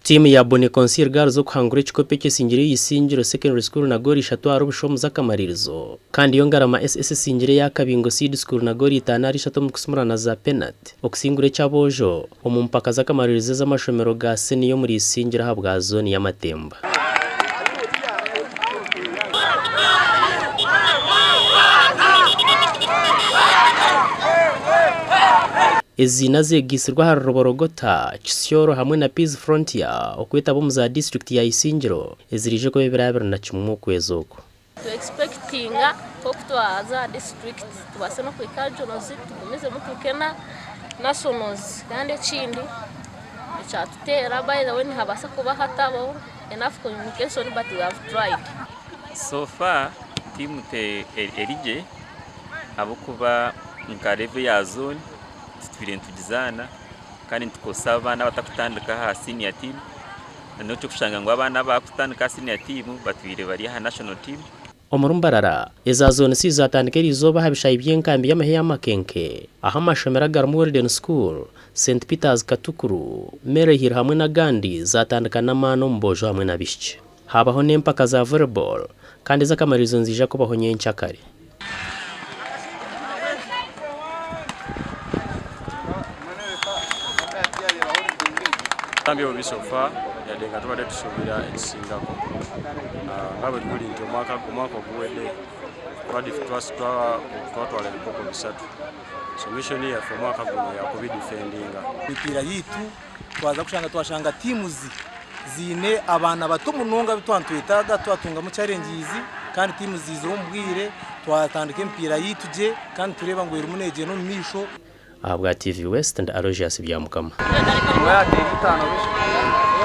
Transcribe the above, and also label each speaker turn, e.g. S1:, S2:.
S1: Tiimu ya Boniconsil Girls okuhangura ekikopo ekyesingire Isingiro Secondary School na goolo ishatu ahari busha omu z'akamaririzo kandi yo Ngarama SS esingire eya Kabingo Seed School na goolo itaano ahari ishatu omu kusimurana za penati okusingura eky'aboojo omu mpaka z'akamaririzo ez'amashomero ga siniya omuri Isingiro ahabwa zooni y'amatemba. Ezi nazeegaitsirwe ahari Ruborogota, Kisyoro hamwe na Peas Frontier okwetaba omu za disiturikiti ya Isingiro eziraije kuba ebiro 21 okwezi oku.
S2: Tu expectinga nk'oku twaza aha district tubaase n'okuhika regionals tugumizemu tuhike na nationals kandi ekindi ekyatuteera by the way nihabaasa kuba hatabaho enough communication but we have tried.
S3: So far tiimu eri gye ahabw'okuba nka level ya zone tutwire nitugizaana kandi nitukozesa abaana abatarikutandika aha senior team n'ekyokushanga ngu abaana abarikutandika aha senior team batwire bari aha national team.
S1: Omuri Mbarara, eza Zone C zaatandika eriizooba aha bishaayi by'enkambi y'amahe ya Makenke ahu amashomero agarimu Walden School, Saint Peters Katukuru, Maryhill hamwe n'agandi zaatandika n'amaani omu boojo hamwe n'abaishiki. Haabaho n'empaka za volleyball kandi ez'akamaririzo niziija kubaho nyenkyakare.
S4: Ntambya obubi so far yadde nga tubadde tusuubira ekisingako nga bwe guli nti omwaka omwaka oguwedde twatwala ebikopo bisatu so mission yaffe omwaka guno yakubidifendinga.
S5: Emipiira yaitu twaza kushanga twashanga teams ziine abaana bato munonga abu twaba nitwetaaga twatungamu challenges kandi teams ziizire omu bwire twatandika emipiira yaitu gye kandi nitureeba ngu erimu negyenda omu maisho.
S1: Ahabwa TV West ndi Aloysius Byamukama.